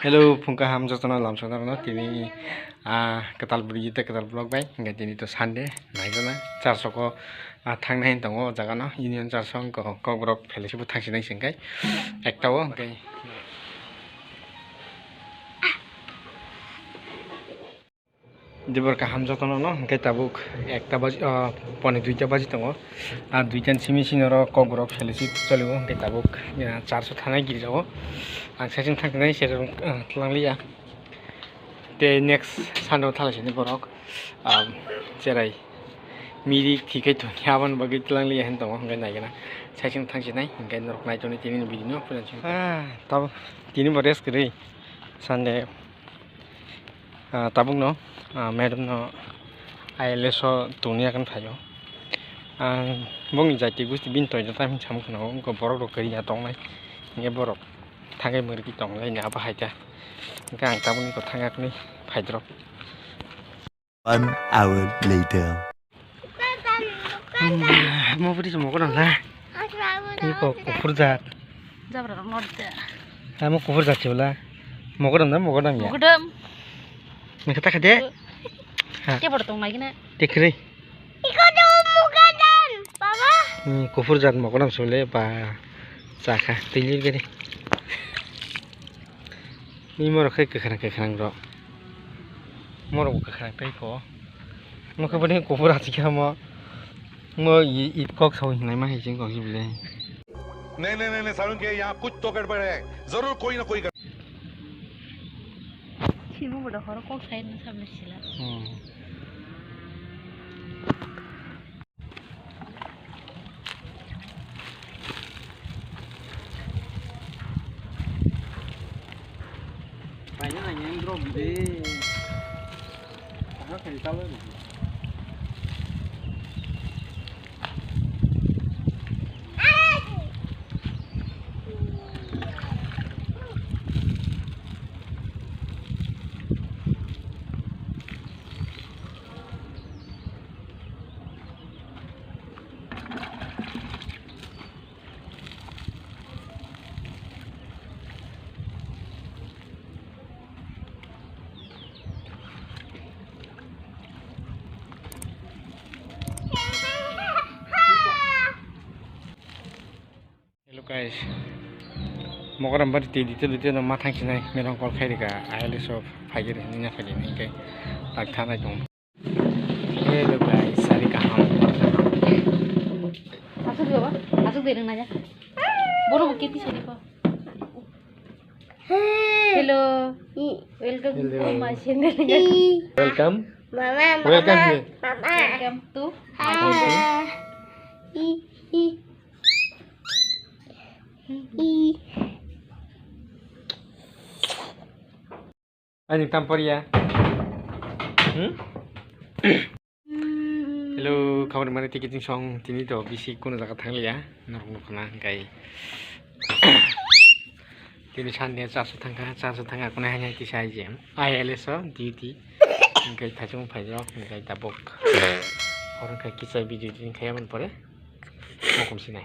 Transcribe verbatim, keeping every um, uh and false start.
Hello, phung kaham jotono lamsokno tini, ah, kwtal bwrwi tei kwtal vlog bai. Hwnkhe tini to Sunday, naikhe na church o, ah, thangnai hinwi tongo o jaga no, Union Church o, hwnkhe Kokborok fellowship o thangsinai hwnkhe ekta o, hwnkhe Dibor kaham jotono no, hwnkhe tabuk ekta baji, ah, pone duita baji tongo. Ah, duita ni simi sini oro Kokborok fellowship cholio, hwnkhe tabuk, ah, church o thanai girja o. Ang saichung thangkhe nai sereng, ah, twlangliya. Tei next Sunday o thalai sini borok, ah, cherai miri thikai tongya aboni bagwi twlangliya hin tongo, hwnkhe naigena saichung thangsinai, hwnkhe norok naitoni tini ni video no phunansi. Ah, tabuk tini bo rest kwrwi Sunday. Ah, tabukno, ah, madam no I L S o tongya kan phaio. Ang bongni jati gusti bini toido tam hinwi samung khna, wngkha borok rok kwrwi ya tongnai. Hingke borok thangwi mwrwkhe tonglaini abo hai ta. Hingke ang tabukni kwthang yakni phaidrop. One hour later. Mo bwrwi se mogodam da. Ni ko kuphur jat. Jabra rok nor da. Amo kuphur jat se bwla. Mogodam da, mogodam ya. Mogodam. Nang kata kade. Ha. Ke bor tong lagi na. Te kri. Iko do mogodam, baba. Ni kuphur jat mogodam se bwle ba. Chakha twi gari. Ni morok khe kwkhwrang kwkhwrang rok. Morok bo kwkhwrang tei kho. Mo khe bini kuphur achikha mo. Mo i, i kok sawi hinai ma hai cheng kok hible. नहीं नहीं नहीं नहीं सारुण के यहाँ कुछ तो गड़बड़ है, जरूर कोई ना कोई गड़बड़। Simo bodo horo kok sai na samle sila. Hmm. Hello guys, Mogoram bari tei detail detail no ma thang sinai, merong call khai rika, I L S o phaigir hinwi na phaidi hinke tak thanai tong. Hello guys, sari kaham. Asuk deh, Baba. Asuk deh, nang nanya. Bono bukit di sini kok. Hello. Welcome to my channel. Welcome. Mama, welcome mama, here. Mama. Welcome to my channel. Ani tamporiya. Hmm? Hello, khamar mani tiki ting song tini to bisi kono jaga thang liya. Norok nukho na hingkai. Tini Sunday church thangkha, church thangkha kono hai hai tisa hai je. I L S o duty. Hingkai thachung phaijak, hingkai tabuk. Oro hingkai kisa video din khaya man pore. Mokom sinai.